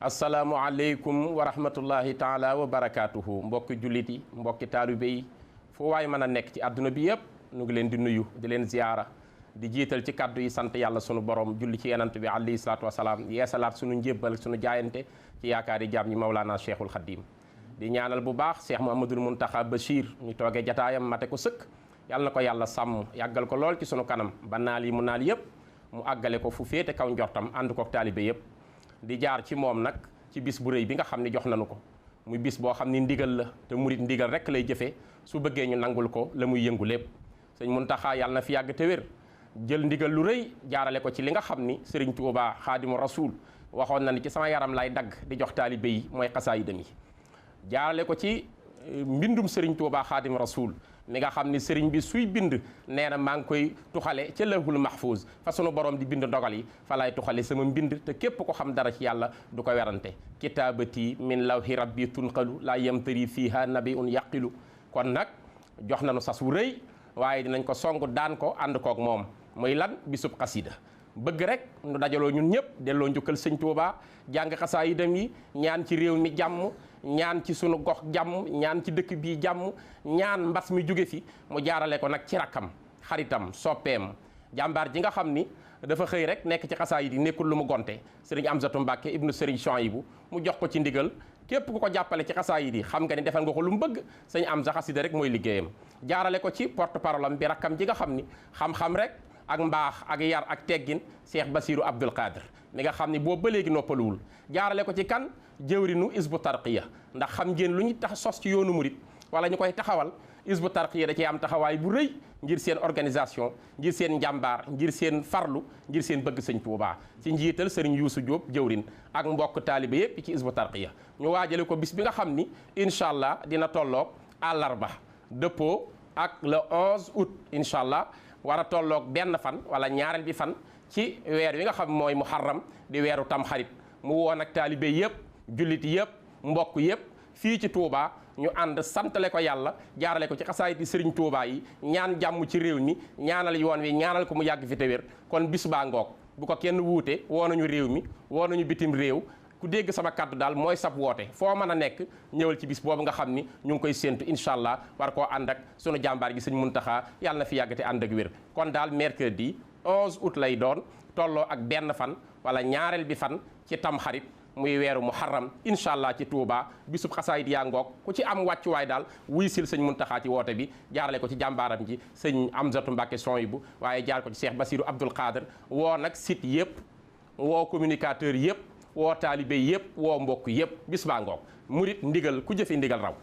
asalaamualeykum wa rahmatullahi taala wa barakaatuhu mbokki jullit yi mbokki taalibe yi fu waay mën a nekk ci àdduna bi yëpp nu ngi leen di nuyu di leen ziyaara di jiital ci kaddu yi sant yàlla sunu borom julli ci yenant bi alayhi salaatu wasalaam yeesalaat sunu njébbal sunu jaayante ci yaakaar yi jaam ñi Mawlaana Cheikhul Khadim di ñaanal bu baax Cheikh Mouhamadoul Mountakha Bachir ñu toogee jataayam mate ko sëkk yàlla na ko yàlla sàmm yàggal ko lool ci sunu kanam ba naal yi mu naal yëpp mu àggale ko fu féete kaw njortam ànd kook taalibe yëpp di jaar ci moom nag ci bis bu rëy bi nga xam ne jox nañu ko muy bis boo xam ni ndigal la te murit ndigal rek lay jëfee su bëggee ñu nangul ko la muy yëngu lépp sëñ Muntaxa yàlla na fi yàgg te wér jël ndigal lu rëy jaarale ko ci li nga xam ni Serigne Touba Xaadimu Rasuul waxoon na ni ci sama yaram lay dagg di jox taalibe yi mooy xasaayidam yi jaarale ko ci mbindum Serigne Touba Xaadimu Rasuul mi nga xam ni sëriñ bi suy bind nee na maa ngi koy tuxale ca lawhul mahfuz fa sunu borom di bind ndogal yi fa lay tuxale sama mbind te képp ko xam dara ci yàlla du ko werante kitaabati min lawhi rabbi tunqalu laa yamtari fiiha nabiun yaqilu kon nag jox nañu sas wu rëy waaye dinañ ko song daan ko ànd koog moom muy lan bisub xasida bëgg rek nu dajaloo ñun ñëpp delloo njukkal sëñ Tuuba jàng xasaayidam yi ñaan ci réew mi jàmm ñaan ci sunu gox jàmm ñaan ci dëkk bii jàmm ñaan mbas mi jóge fi mu jaarale ko nag ci rakkam xaritam soppeem jàmbaar ji nga xam ni dafa xëy rek nekk ci xasaayid yi nekkul lu mu gonte sëriñ Amsatu Mbàkke ibnu sëriñ Chouaïbou mu jox ko ci ndigal képp ku ko jàppale ci xasaayid yi xam nga ni defal nga ko lu mu bëgg sëñ Amsa xasida rek mooy liggéeyam jaarale ko ci porte parole am bi rakkam ji nga xam ni xam-xam rek ak mbaax ak yar ak teggin Cheikh Bassirou Abdoul Khadr mi nga xam ni boobu ba léegi noppaluwul jaarale ko ci kan jëwrinu isbu tarqiya ndax xam ngeen lu ñu tax sos ci yoonu murit wala ñu koy taxawal isbu tarqiya da cee am taxawaay bu rëy ngir seen organisation ngir seen njàmbaar ngir seen farlu ngir seen bëgg sëñ Tuubaa ci njiital sëriñ Youssou Diop jëwrin ak mbokk taalibe yépp ci isbu tarqiya ñu waajale ko bis bi nga xam ni incha allah dina tolloog àllarba dëppoo ak le 11 août incha allah war a tolloog benn fan wala ñaareel bi fan ci weer wi nga xam mooy muharram di weeru tamxarit mu woon ak taalibe yëpp jullit yëpp mbokk yëpp fii ci Touba ñu ànd santale ko yàlla jaarale ko ci xasaayit yi Serigne Touba yi ñaan jàmm ci réew mi ñaanal yoon wi ñaanal ko mu yàgg fi te wér kon bis baa ngoog bu ko kenn wuute woo nañu réew mi woo nañu bitim réew ku dégg sama kaddu daal mooy sab woote foo mën a nekk ñëwal ci bis boobu nga xam ni ñu ngi koy séentu incha allah war koo ànd ak sunu jàmbaar gi sëñ Muntaxa yàlla na fi yàggate ànd ak wér kon daal mercredi 11 août lay doon tolloo ak benn fan wala ñaareel bi fan ci tamxarit muy weeru muharram incha allah ci Touba bisub xasaayid yaa ngoog ku ci am wàccuwaay daal wuy sil sëñ Muntaxa ci woote bi jaarale ko ci jàmbaaram ji sëñ Amsatu Mbàkke Chouaïbou waaye jaar ko ci Cheikh Bassirou Abdoul Khadr woo nag site yëpp woo communicateur yëpp woo taalibe yëpp woo mbokk yëpp bis baa ngoog murit ndigal ku jëfi ndigal raw